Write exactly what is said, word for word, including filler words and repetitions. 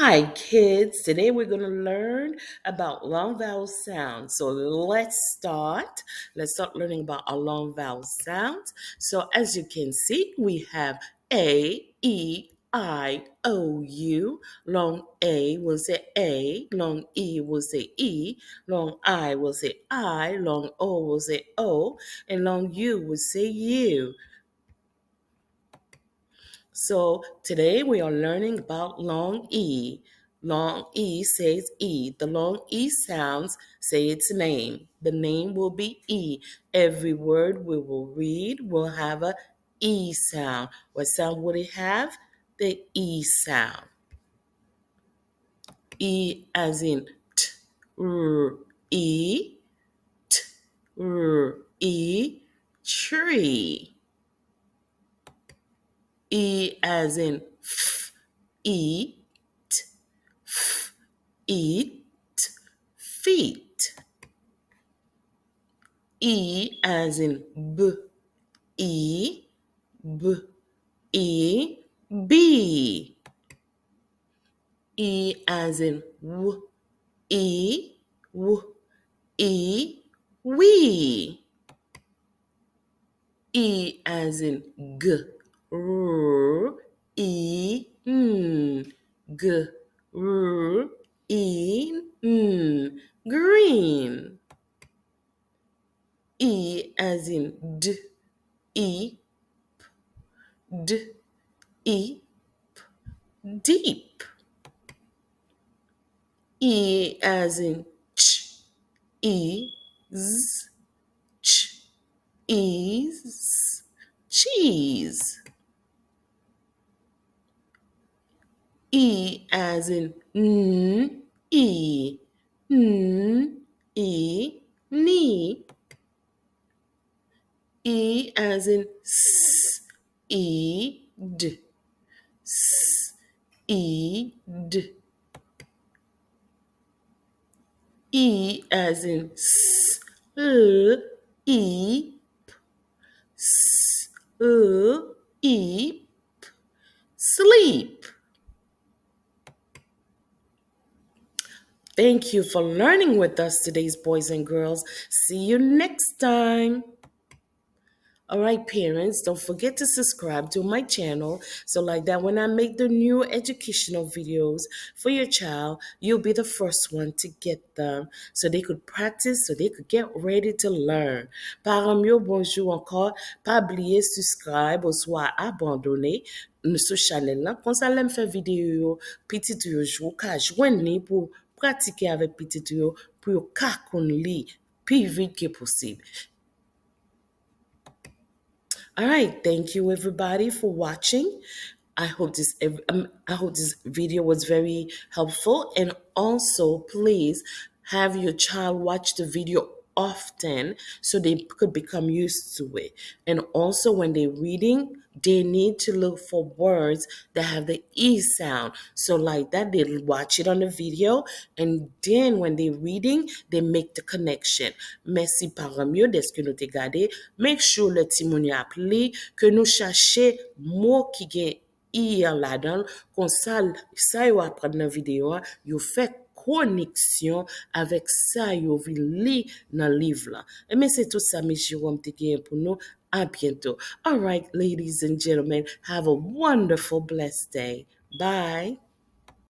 Hi, kids. Today we're going to learn about long vowel sounds. So let's start. Let's start learning about our long vowel sounds. So as you can see, we have A, E, I, O, U. Long A will say A, long E will say E, long I will say I, long O will say O, and long U will say U. So today we are learning about long E. Long E says E. The long E sounds say its name. The name will be E. Every word we will read will have a E sound. What sound would it have? The E sound. E as in t, r, e, t, r, e, tree. E as in f, eat, f, eat, feet. E as in b, e, b, e, bee. E as in w, e, w, e, wee. E as in g, r, e, n, g, r, e, n, green. E as in d, e, p, d, e, p, deep. E as in ch, e, z, ch, ease, cheese. E as in n, e, n, e, knee. E as in s, e, d, s, e, d. E as in s, l, e, p, s, l, e, p, sleep. Thank you for learning with us today, boys and girls. See you next time. All right, parents, don't forget to subscribe to my channel so like that when I make the new educational videos for your child, you'll be the first one to get them so they could practice, so they could get ready to learn. Paran m yo, bonjou ankò. Pa bliye subscribe oswa abandone sou chanèl lan. Konsa, lè m fè videyo yo, pitit ou yo, ou ka jwenn li pou pratike avèk pitit ou yo, pou yo ka konn li pi vit ke posib. All right, thank you everybody for watching. I hope this ev- um, I hope this video was very helpful, and also please have your child watch the video often so they could become used to it. And also when they're reading, they need to look for words that have the E sound. So like that, they watch it on the video, and then when they reading, they make the connection. Mèsi paran m yo dèske nou te gade. Make sure lè timoun yo ap li ke nou chache mo ki gen E an ladan l. Konsa, sa yo aprann nan videyo a, yo fè koneksyon avèk sa yo vin li nan liv la. Ebyen, se tout sa Miss Jerome te genyen pou nou. À bientôt. All right, ladies and gentlemen, have a wonderful, blessed day. Bye.